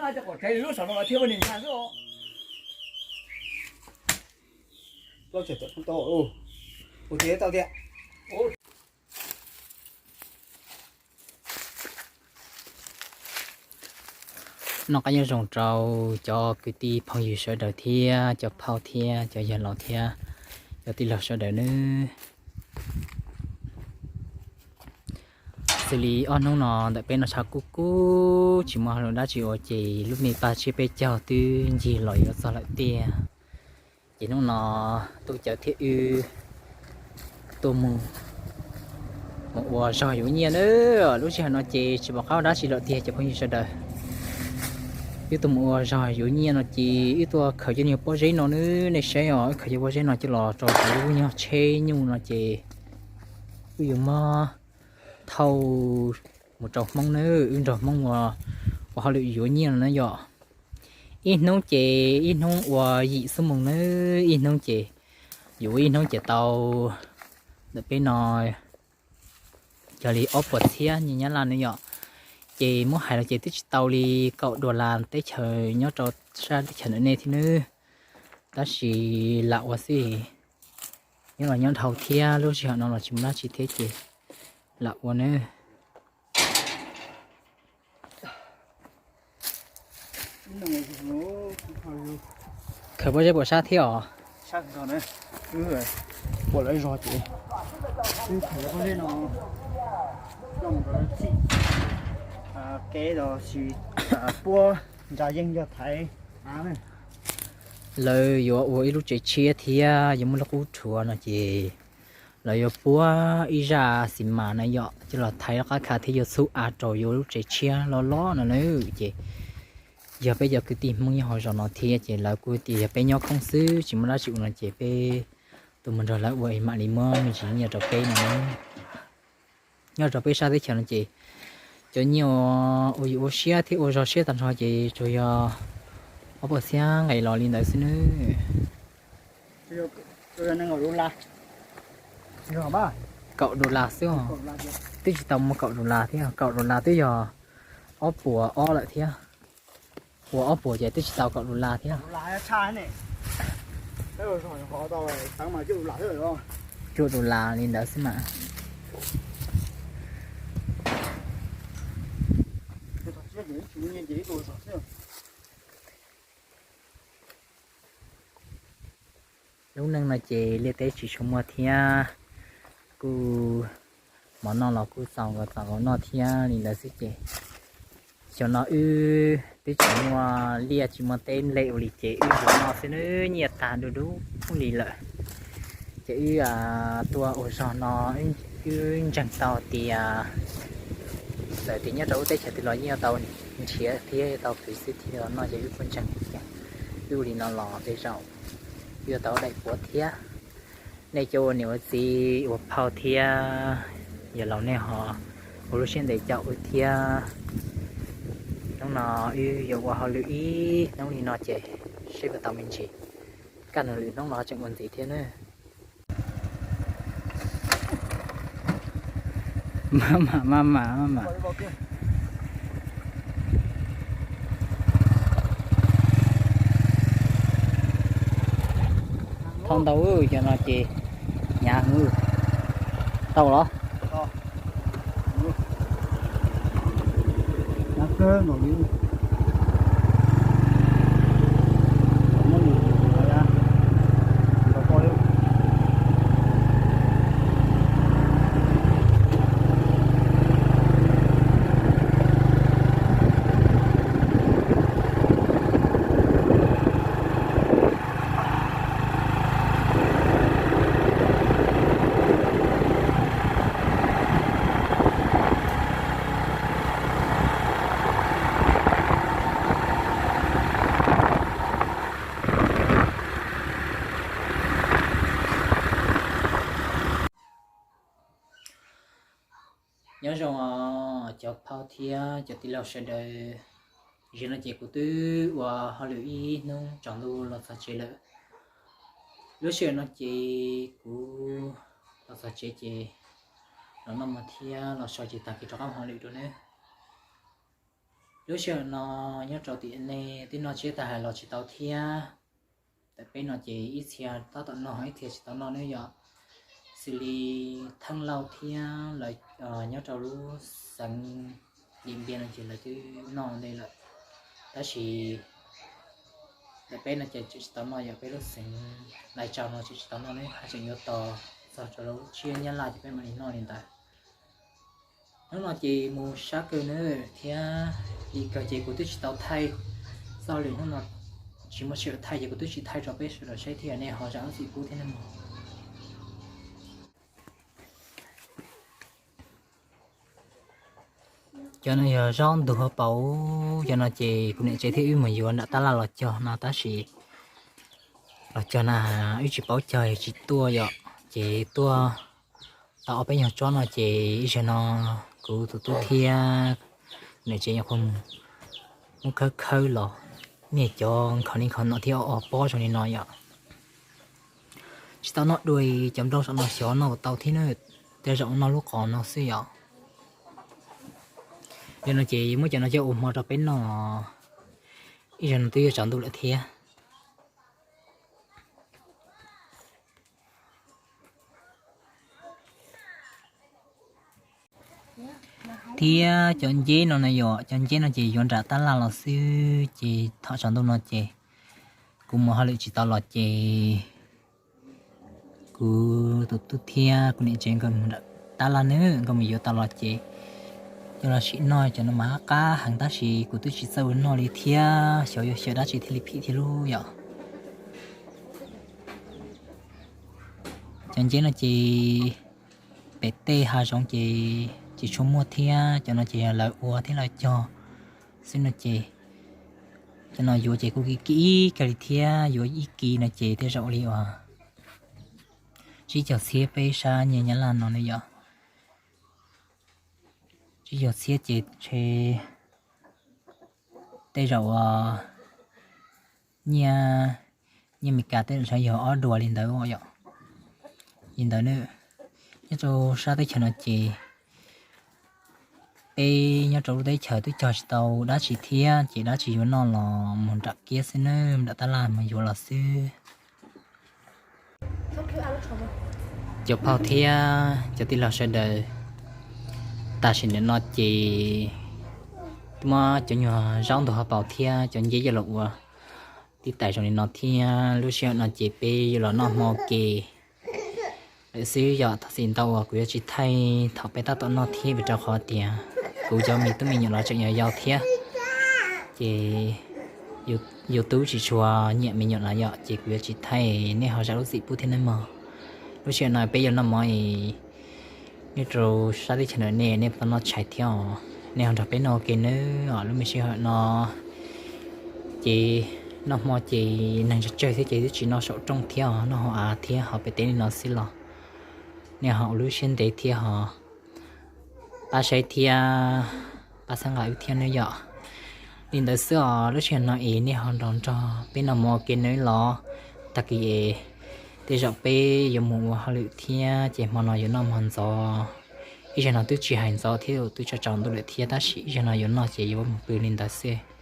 Lub saum no thiab ua niag nyab xwb. Plaub tseem tawm poob tau, ua tiag tau tiag. Noj qab nyob zoo rau cov kwv tij phooj ywg sawv daws thiab cov phauj thiab cov yawg laus thiab cov tij laug sawv daws nawb. Xws li ob hnub no ntawm peb no tshav kub kub tsis muaj hauj lwm dab tsi ua ces lub me paj tsiab peb caug twb ncig los yuav txog lawm tiag. Ces hnub no Tub Cawv thiab wb tuaj mus, mus ua zog yuav nyiaj nawb. Lub sij hawm no ces tsis pom qab ua dab tsi lawm tiag cov phooj ywg sawv daws. Wb tuaj mus ua zog yuav nyiaj no ces wb tuaj khaws cov niag pob zeb no nawb, nej saib os, wb khaws cov pob zeb no coj los rau hauv lub nyuag tsheb nyuj no ces wb yuav muab thauj mus rau Hmoob nawb, wb nrog Hmoob ua, ua hauj lwm yuav nyiaj no na yom. Ib hnub ces ib hnub ua yim xuab moos nawb, ib hnub ces yuav ua ib hnub ces tau ntawm peb no yog li ob puas txhiab nyiaj Nyab Laj na yom. Ces muab hais los ces twb tsis tau li kaum dollar teb chaws nyob rau sab teb chaws ntawm nej thiab nawb. Tab sis lam ua xwb, nyob los nyob dhau thiab lub sij hawm no los tsis muaj dab tsi thiab ces lam ua nawb. Khaws pob zeb puas sab thiab os? Puas lawv zog ces wb khaws pob zeb no coj mus rau lawv txhij kev los sis puab ntsa yeej yog thaiv av. Lawv yuav ua ib lub tsev tshiab thiab yuav muaj lub qub rhuav no ces lawv yuav puab ib zaj xis mas na yom coj los thaiv rov qab kha thiab yuav txhub av rau yuav lub tsev tshiab loj loj no na. Ces yog peb cov kwv tij Hmoob nyob hauv zos no thiab ces lawv kuj tias yog peb nyob khoob xwb tsis muaj dab tsi ua no ces peb tuaj mus nrog lawv ua es mam li muab me ntsis nyiaj rau peb no. Nyob rau peb sab teb chaws no ces cov nyiaj ua yus ua siab thiab ua zog siab tag nrho ces tsuas yog ob puas txhiab nqe los li ntawd xwb nawb. Kaum dollar xwb os. Twb tsis tau muaj kaum dollar thiab, kaum dollar twb yog ob puas ob lawm thiab. Ua ob puas ces twb tsis tau kaum dollar thiab. Cuaj dollar li ntawd xwb mas. Lub neej no ces liaj teb tsis tshua muaj thiab, kuj mov noj los kuj txaus nkaus txaus nkaus noj thiab li ntawd xwb ces xyoo no wb twb tsis muaj liaj tsis muaj teb nplej ua li ces wb mus noj xwb nawb, nyiaj tag du du li lawm. Ces wb tuaj ua zog no, wb ntseeg tau tias txawm tias nyob rau lub teb chaws twg los yeej yuav tau nrhiav thiab yuav tau khwv xwb thiab noj ces wb kuj ntseeg tias wb ua li no los tej zaum wb yuav tau daim puav thiab. Nej cov ua niam ua txiv ua phauj thiab yawg laus nej ho ua lub siab ntev caum wb thiab. Hnub no wb yuav ua hauj lwm ib hnub li no ces seb puas tau me ntsis, kaj ntug lwm hnub los tseem ua ntxiv thiab nawb. Maj mam, maj mam, maj mam. Thauj ntau cov no ces hnyav heev. Tau los? Nyob zoo os cov phauj thiab cov tij laug sawv daws. Zaum no ces kuv twb ua hauj lwm ib hnub tsaus ntuj los txog tsev lawm. Lub sij hawm no ces kuv los txog tsev ces los noj mov thiab los so ces tag kis rov qab mus hauj lwm dua nawb. Lub sij hawm no nyob rau tim nej twb noj tsiab tag hais los tsis tau thiab. Ntawm peb no ces ib txhia tab tom noj, ib txhia tsis tau noj ne yom. Xws li Theej Lauj thiab lawv nyob rau lub xeev Dim Npias no ces lawv twb noj ntej lawm, tab sis ntawm peb no ces tseem tsis tau noj yom. Peb lub xeev Lais Tsau no tseem tsis tau noj ne, haj tseem yuav tos txog rau lub tsiab Nyab Laj ces peb mam li noj li ntawd. Hnub no ces mus sab kawg na, thiab lim kawg ces kuv twb tsis tau thaij txoj lwm hnub no, tsis muaj sij hawm thaij ces kuv twb tsis thaij rau peb sawv daws saib thiab, nej ho zam lub txim pub thiab nawb mog. Cov no yog zaub ntug hauv paus, cov no ces kuv niam tsev thiab wb mus yuav nram tab laj los cog no tab sis los cog na wb tsis paub cog tsis tuaj yom, ces tuaj tau ob peb nyuag tsob no ces ib zaug no kuv tus tub thiab niam tsev nyuam qhuav mus muab khawb khawb los, niag cov nkhaus li nkhaus no thiab o pob zoo li no yom. Tsis tau noj dua, cov nplooj saum no xyov noj puas tau thiab na, tej zaum noj lub qos no xwb yom. Yog no ces muab cov no coj ua hmo rau peb noj, ib zaug no twb yuav tsaus ntuj lawm thiab. Thiab cov nceb no na yom, cov nceb no ces yuav nram tab laj los xwb, ces thaum tsaus ntuj no ces kuv mus hauj lwm tsis tau los ces kuv tus tub thiab kuv niam tsev nkawd mus nram tab laj nawb, nkawd mus yuav tau los ces coj los sim noj. Cov no mas qab heev tab sis kuv twb tsis txawj ua noj li thiab, xyov yuav xyaw dab tsi thiaj li phim thiab lub yom. Cov nceb no ces pem tej hav zoov ces tsis tshua muaj thiab, cov no ces yog lawv ua thiab lawv cog xwb no ces cov no yuav ces kuj kim kim ib kawg li thiab, yuav ib kis no ces tej zaum li uas tsib caug txhiab peb sab nyiaj Nyab Laj no ne yom. Tsib caug txhiab ces ntshe tej zaum uas nyiaj, nyiaj Meskas tej zaum ntshe yog ob duas li ntawd yom. Li ntawd na, nyob rau sab teb chaws no ces peb nyob rau lub teb chaws twb cog tsis tau dab tsi thiab ces dab tsi yuav noj los mus nram kiab xwb nawb, nram tab laj mus yuav los xwb. Cov phauj thiab cov tij laug sawv daws, tam sim ntawm no ces twb muab cov nyuag zaub ntug hauv paus thiab cov nceb coj los ua tib tais zoo li no thiab. Lub sij hawm no ces peb yuav los noj hmo ua ke lawm xwb yom. Thov txim ntau uas kuv yuav tsis thaij thaum peb tab tom noj thiab, vim rau qhov tias kuv cov me tub me nyuam los tseem yau yau thiab, ces YouTube tsis tshua nyiam me nyuam no yom, ces kuv yuav tsis thaij, nej ho zam lub txim pub thiab nawb mog. Lub sij hawm no peb yuav noj mov es nyob rau sab teb chaws ntawm nej, nej puas tau noj tshais thiab os? Nej ho nrog peb noj ua ke nawb os. Lub me sij hawm no ces noj hmo ces neeg tsawg tsawg thiab ces twb tsis noj saum rooj thiab os, noj hauv av thiab, ho pem teb li no xwb los nej ho ua lub siab ntev thiab ho pab saib thiab pab txhawb nqa wb thiab nawb yom. Li ntawd xwb os, lub sij hawm no es nej ho nrog nrog peb noj mov ua ke nawb los. Tag kis es tej zaum peb yuav mus ua hauj lwm thiab ces hmo no yuav noj hmo ntxov. Ib zaug no twb tsis hais ntxov thiab, twb tsaus tsaus ntuj lawm thiab, tab sis ib zaug no yuav noj ces yuav mus pw li ntawd xwb.